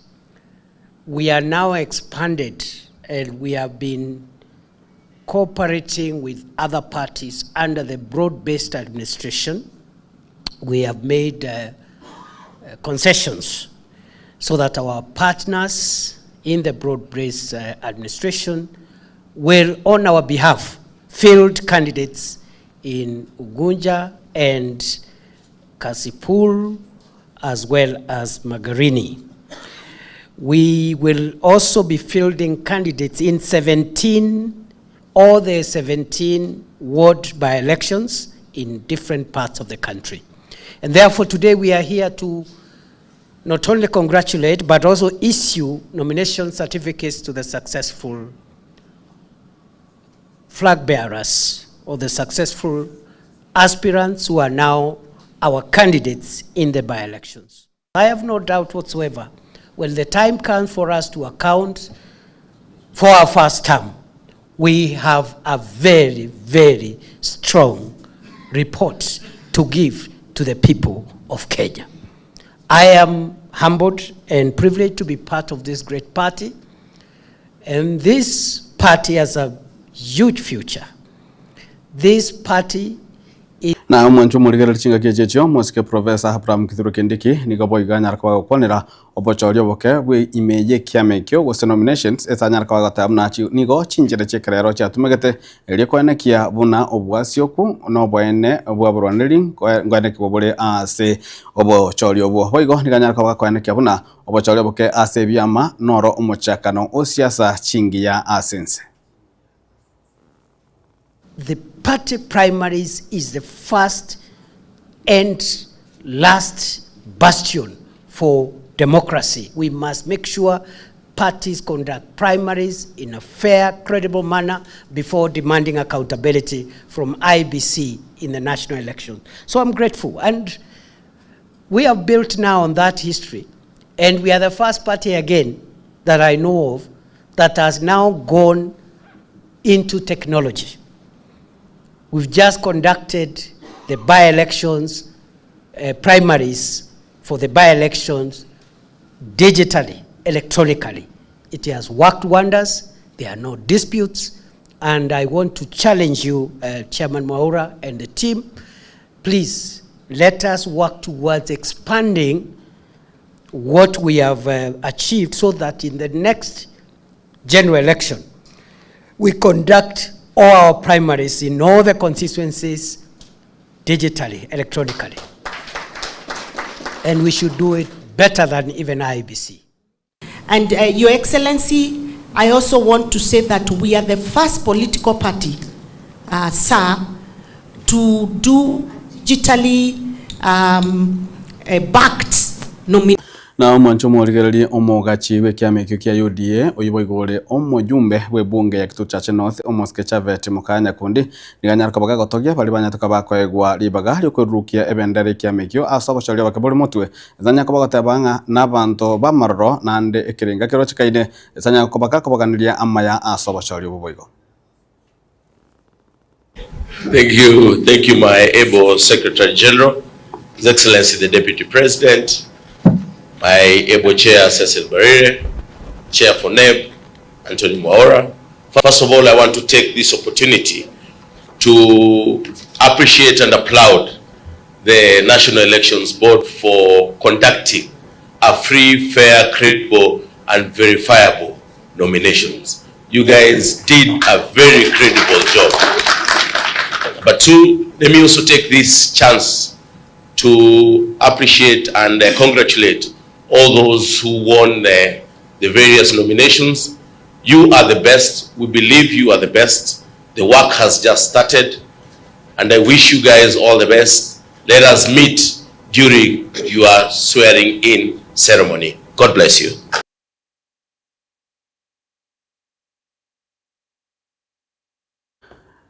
we are now expanded and we have been cooperating with other parties under the broad-based administration, we have made uh, uh, concessions so that our partners in the broad-based uh, administration will, on our behalf, field candidates in Ugunja and Kasipul, as well as Magarini. We will also be fielding candidates in 17, all the 17 ward by-elections in different parts of the country. And therefore today we are here to not only congratulate, but also issue nomination certificates to the successful flag bearers or the successful aspirants who are now our candidates in the by-elections. I have no doubt whatsoever, when the time comes for us to account for our first term, we have a very, very strong report to give to the people of Kenya. I am humbled and privileged to be part of this great party, and this party has a huge future. This party Na omwancho omorigereria chingaki echi echio, omosike Professor Abraham Kithure Kindiki nigo boigo anyare koba agokwanera obochori oboke bwe ime y'ekiama ekio gose nominations ase anyare koba agoteba buna nigo chinchera chi'ekerero chiatumegete erio koenekia buna obwasioku na oboene bw'aborwanereri nkoenekigwa bore ase obochori obwo. Boigo nigo anyare koba akoenekia buna obochori oboke ase ebiama noro omochakano o siasa chingiya ase ense. The party primaries is the first and last bastion for democracy. We must make sure parties conduct primaries in a fair, credible manner before demanding accountability from IBC in the national election. So I'm grateful. And we have built now on that history. And we are the first party again that I know of that has now gone into technology. We've just conducted the by-elections, uh, primaries for the by-elections digitally, electronically. It has worked wonders. There are no disputes. And I want to challenge you, uh, Chairman Mwaura and the team, please let us work towards expanding what we have uh, achieved so that in the next general election, we conduct all our primaries in all the constituencies digitally, electronically. And we should do it better than even IEBC. And uh, Your Excellency, I also want to say that we are the first political party, uh, sir, to do digitally um, uh, backed nomination. Na omwancho omorigererie omogachi bw'ekiama ekio kia UDA, oyio boigo ore omojumbe bw'ebunge ya Kitutu Chache North, Omosike Chavet Mokaya Nyakundi, nigo anyare koba gagotogia baria banyare koba bakoegwa ribaga ri'okorurukia ebendera y'ekiama ekio ase obochoria oboke bore motwe. Ase anyare koba agoteba ng'a nabanto b'amaroro naende ekerenga kerochekaine, ase anyare koba gakobaganiria amaya ase obochori obwo boigo. Thank you, thank you, my able Secretary General, His Excellency the Deputy President, my able Chair Cecil Barire, Chair for NEB, Anthony Mwaura. First of all, I want to take this opportunity to appreciate and applaud the National Elections Board for conducting a free, fair, credible, and verifiable nominations. You guys did a very credible job. Number two, let me also take this chance to appreciate and uh, congratulate all those who won the, the various nominations. You are the best. We believe you are the best. The work has just started, and I wish you guys all the best. Let us meet during your swearing in ceremony. God bless you.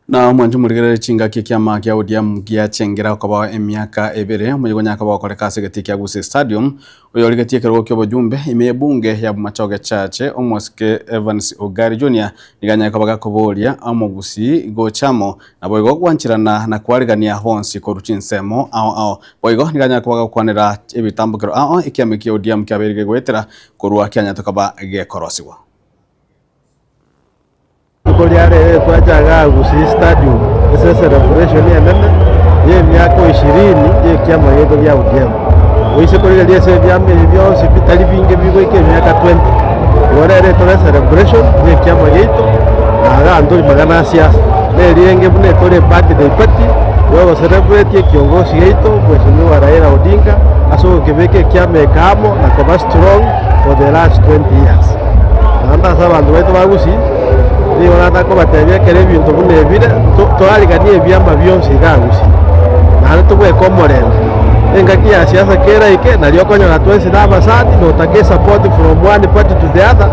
Na omwancho morigerere chingaki ekiama kia ODM giachengera okobao emiaka ebere omoyega onye akaba okoreka ase egetii kia Gusii Stadium oyo origetie ekerogo kia obojumbe ime ebunge ya Bomachoge Chache omosike Evans Ogari Junior nigo anyare koba gakoboria omogusii gochamo naboigo gwancherana na kwarigania bonsi korwa chinsemo ao ao boigo nigo anyare koba gakokwanera ebitambokero ao ekiama kia ODM kiabeire gegoetera korwa kianyarete koba gekorosiwa. Rituko ria rero twacha igaa Gusii Stadium ase ecelebration enene ya emiaka ishirini ya ekiama giaito gia ODM. Oise korigereria ase ebiama ebi bionsi bitari binge bigoika emiaka 20. Igo rero etore ecelebration ya ekiama giaito na igaa ntori magana a siasa. Na erienge buna etore ebirthday party ya ogocelebrate ekiongosi giaito Mheshimiwa Raila Odinga ase ogokebeka ekiama eke amo na koba strong for the last 20 years. Naende ase abanto baito ba Gusii, nigo nataka kobatebia ekero ebinto buna ebire, torariganie ebiama bionsi igaa Gusii, naende tobweke omorembe. Engaki ya siasa keraike, nario okonyora twensi na abasani, notake esupport from one party to the other,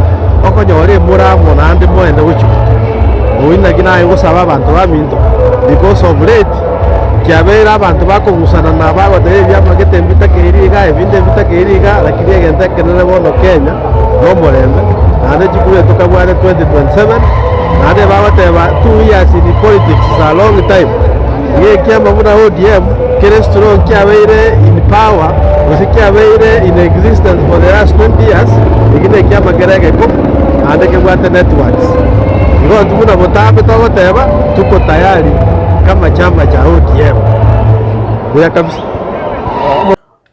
okonyora emura amo naende moende gochia gotwa. Oyio naki naye ngosaba abanto baminto, because of late, kiabeire abanto bakong'usana na bagoteba ebiama gete mbitakeiri igaa, ebinde mbitakeiri igaa, lakini egento ekenene bono Kenya, nomorembe, naende chikura tokabwate 2027, naende bagoteba 2 years in politics is a long time. Iga ekiama buna ODM kere strong kiabeire in power gose kiabeire in existence for the last 20 years, eki nekiama kere egekong'u naende kebwate networks. Igo intwe buna botambe togoteba tuko tayari kama chama cha ODM. Buya kabisa.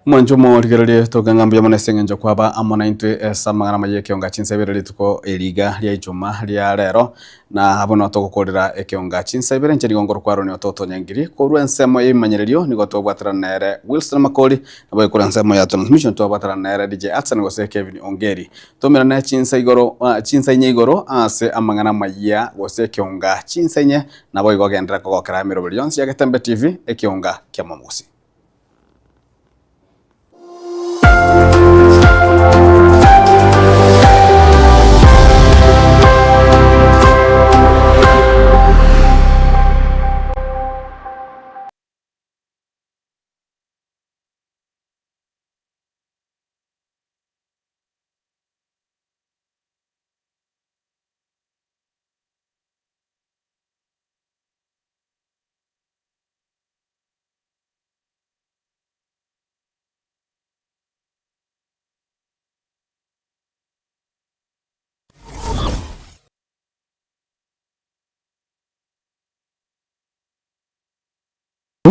Mwanche omorigererie toke ng'a mbuya mono ase eng'encho kwaba amo naintwe ase amang'ana amaya y'ekeonga chinsa ibere rituko eriga ria ijuma ria rero, na abwo noo togokorera ekeonga chinsa ibere. Inche nigo nkorokwa Aaron Ototo Nyangiri, korwa ensemo y'ebimanyererio nigo twabwaterana nere Wilson Makori, nabo korwa ensemo ya transmission twabwaterana nere DJ Atson gose Kevin Ongeri. Tomerane chinsa igoro chinsa inye igoro ase amang'ana amaya gose ekeonga chinsa inye, naboigo genderera kogokera emeroberi yonsi ya Getembe TV, ekeonga ki'omomosi.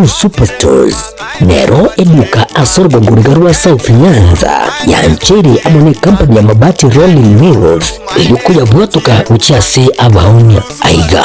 Superstores nero eduka ase orogongo riga rwa South Nyanza, Nyancheri amo ne company ya Mabati Rolling Mills eyio koyabwatoka gochia ase abaonia. Aiga.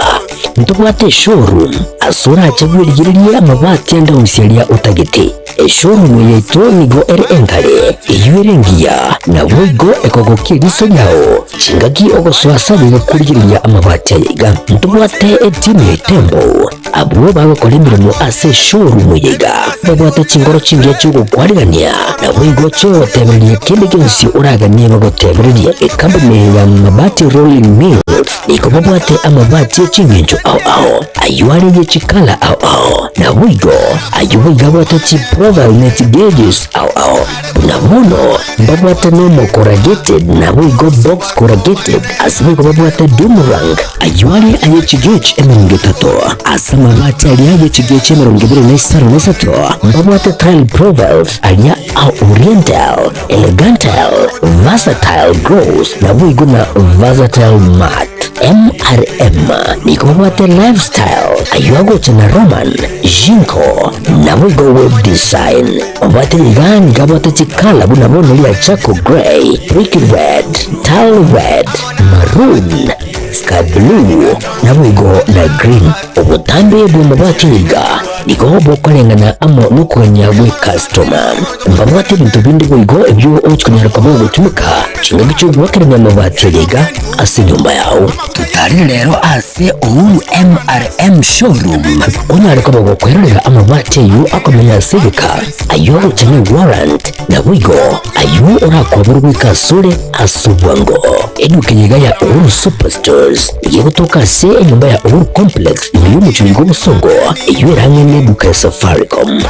Ntobwate eshowroom ase orache bwerigererie amabati ande onsi aria otagete. Eshowroom yaito nigo ere enkare, eyio ere engiya, naboigo ekogokia eriso riao chingaki ogosoa ase aye korigereria amabati aya iga. Ntobwate etimu ya Itembo abwo bagokora emeremo ase eshowroom eye iga. Babwate chingoro chingiya chi'ogokwarigania, naboigo chi'ogotebereria kende gionsi oraganie bagotebererie. Ekampuni ya Mabati Rolling Mills Nigo babwate amabati e chingencho ao ao, ayio are ye chikala ao ao, naboigo ayio boigo abwate chiprofile ne chigauges ao ao. Buna bono mbabwate normal corrugated naboigo box corrugated, ase boigo babwate doomerang, ayio are aye chigauge emerongo etato, ase amabati aria aye chigauge emerongo ebere na isano na isato, mbabwate tile profiles aria a oriental, Elegantile, Versatile Gloss naboigo na Versatile Matte. MRM nigo babwate Lifestyle, ayio agocha na Roman, Jinko, naboigo Web Design. Babwate iga nigo abwate chikala buna bono ria Charcoal Grey, Brick Red, Tile Red, Maroon, Sky Blue, naboigo na Green. Obotambe bw'amabati iga nigo bokoreng'ana amo nokogania gw'ekastoma. Mbabwate ebinto binde boigo ebio ogochi konyara koba ogotumeka chingaki chi'ogoakerania amabati aya iga ase enyomba yao. Totarire rero ase Uhuru MRM Showroom onyare koba gokwerorera amabati ayio akomenya ase egeka, ayio agocha ne warrant, naboigo ayio orakoaberwe goika asore ase obwango. Eduka eye iga ya Uhuru Superstores nigo egotoka ase enyomba ya Uhuru Complex ime y'omochie bw'obosongo eyio ere ang'e neduka ya Safaricom.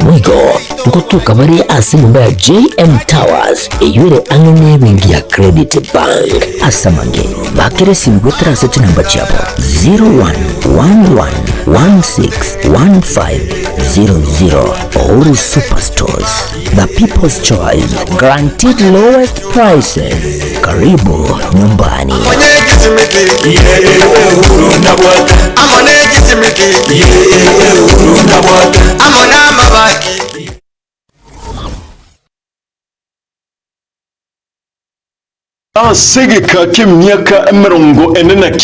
Boigo ngotoka bare ase enyomba ya JM Towers eyio ere ang'e nebenki ya Credit Bank. Ase amange, bakera esimi goetera ase chinamba chiabo 0111161500. Uhuru Superstores, the people's choice, guaranteed lowest prices. Karibu nyumbani. Ase egeka ki'emiaka emerongo ene na kianda.